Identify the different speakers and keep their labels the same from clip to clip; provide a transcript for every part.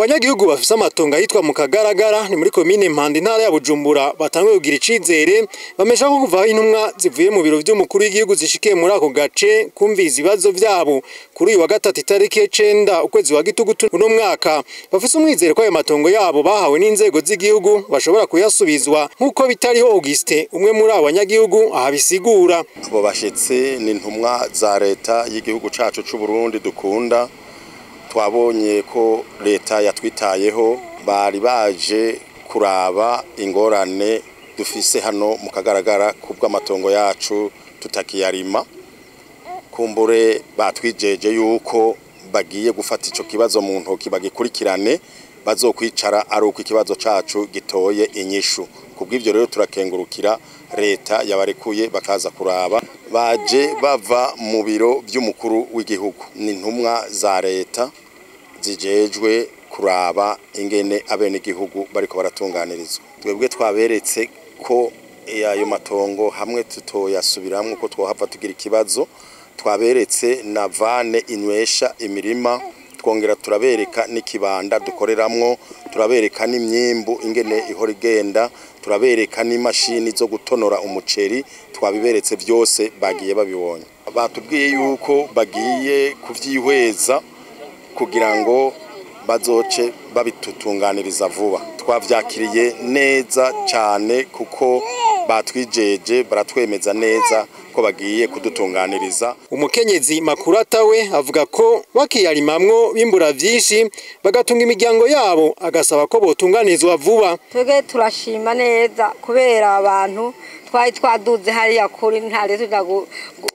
Speaker 1: Abanyagihugu bafise amatongo ahitwa mu Kagaragara ni muri komine Mpanda, intara ya Bujumbura, batanguye kugira icizere. Bamesha ko kuva aho intumwa zivuye mu biro vy'umukuru w'igihugu zishikiye muri ako gace kumviriza ibibazo vyabo kuri uyu wa gatatu itariki 9 ukwezi wa gitugutu uno mwaka, bafise umwizero ko ayo matongo yabo bahawe n'inzego z'igihugu bashobora kuyasubizwa, nk'uko bitariho Auguste, umwe muri abo banyagihugu, ahabisigura.
Speaker 2: Abo bashitsi ni intumwa za leta y'igihugu cacu c'u Burundi dukunda. Twabonye ko leta yatwitayeho. Bari baje kuraba ingorane dufise hano mu Kagaragara kubw'amatongo yacu tutakiyarima. Kumbure batwijeje yuko bagiye gufata ico kibazo mu ntoki, bagikurikirane, bazokwicara ari uko ikibazo cacu gitoye inyishu. Kubw'ivyo rero turakengurukira leta yabarekuye bakaza kuraba. Baje bava mu biro vy'umukuru w'igihugu, ni intumwa za leta zijejwe kuraba ingene abenegihugu bariko baratunganirizwa. Twebwe twaberetse ko ayo matongo hamwe tutoyasubiramwo ko twohava tugira ikibazo. Twaberetse na vanne inywesha imirima, twongera turabereka n'ikibanda dukoreramwo, turabereka n'imyimbu ingene ihora igenda, turabereka n'imashini zo gutonora umuceri. Twabiberetse byose, bagiye babibonye. Batubwiye yuko bagiye kuvyihweza kugira ngo bazoce babitutunganiriza vuba. Twavyakiriye neza cyane kuko batwijeje, baratwemeza neza ko bagiye kudutunganiriza.
Speaker 1: Umukenyezi Makurata we avuga ko bakiyarimamwo bimbura vyinshi bagatunga imiryango yabo, agasaba ko botunganizwa vuba.
Speaker 3: Twebwe turashima neza kubera abantu twari twaduze hariya kuri ntare tuja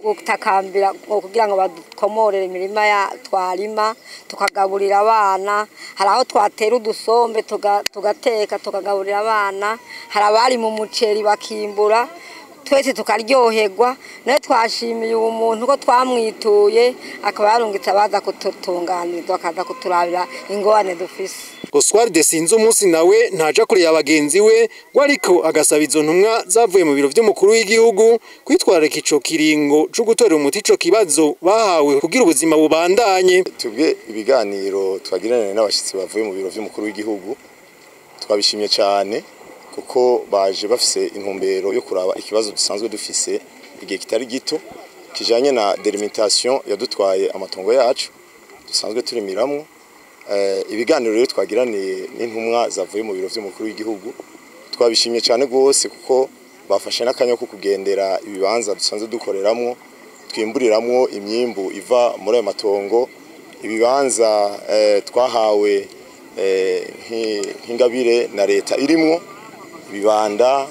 Speaker 3: gutakambira kugira ngo badukomorere imirima ya twarima tukagaburira abana. Hari aho twatera udusombe tugateka tukagaburira abana, hari abari mu muceri bakimbura, twese tukaryoherwa. Nawe twashimiye uwo muntu ko twamwituye akaba yarungitse abaza kututunganiriza, bakaza kuturabira ingorane dufise.
Speaker 1: Oswald Sinzi umunsi nawe ntaja kure ya bagenzi we ngo, ariko agasaba izo ntumwa zavuye mu biro vy'umukuru w'igihugu kwitwararika ico kiringo co gutorera umuti ico kibazo bahawe kugira ubuzima bubandanye.
Speaker 4: Twebwe ibiganiro twagiranye n'abashitsi bavuye mu biro vy'umukuru w'igihugu twabishimye cyane, kuko baje bafise intumbero yo kuraba ikibazo dusanzwe dufise igihe kitari gito kijanye na délimitation yadutwaye amatongo yacu dusanzwe turimiramwo. Ibiganiro rero twagiraniye n'intumwa zavuye mu biro vy'umukuru w'igihugu twabishimye cyane rwose, kuko bafashe n'akanya ko kugendera ibibanza dusanzwe dukoreramwo, twimburiramwo imyimbu iva muri ayo matongo, ibibanza twahawe nk'ingabire na leta irimwo ibibanda,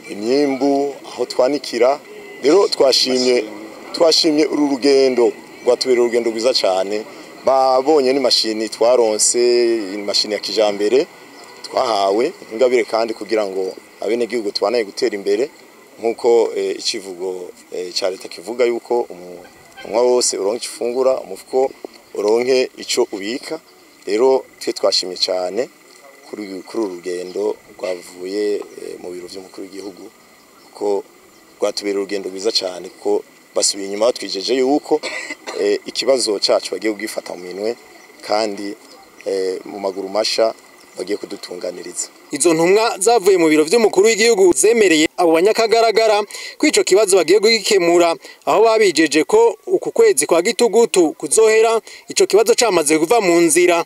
Speaker 4: imyimbu, aho twanikira. Rero twashimye uru rugendo, rwatubera urugendo rwiza cyane. Babonye n'imashini twaronse, imashini ya kijambere twahawe ingabire kandi kugira ngo abenegihugu tubanaye gutera imbere, nk'uko icivugo cya leta kivuga yuko umunwa wose uronke icyo ufungura, umufuko uronke ico ubika. Rero twe twashimye cyane kuri uru rugendo rwavuye mu biro vy'umukuru w'igihugu, kuko rwatubera urugendo rwiza cyane, kuko basubiye inyuma batwijeje yuko ikibazo cyacu bagiye kugifata mu minwe kandi mu maguru masha bagiye kudutunganiriza.
Speaker 1: Izo ntumwa zavuye mu biro vy'umukuru w'igihugu zemereye abo banyakagaragara ko ico kibazo bagiye kugikemura, aho babijeje ko uku kwezi kwa gitugutu kuzohera ico kibazo camaze kuva mu nzira.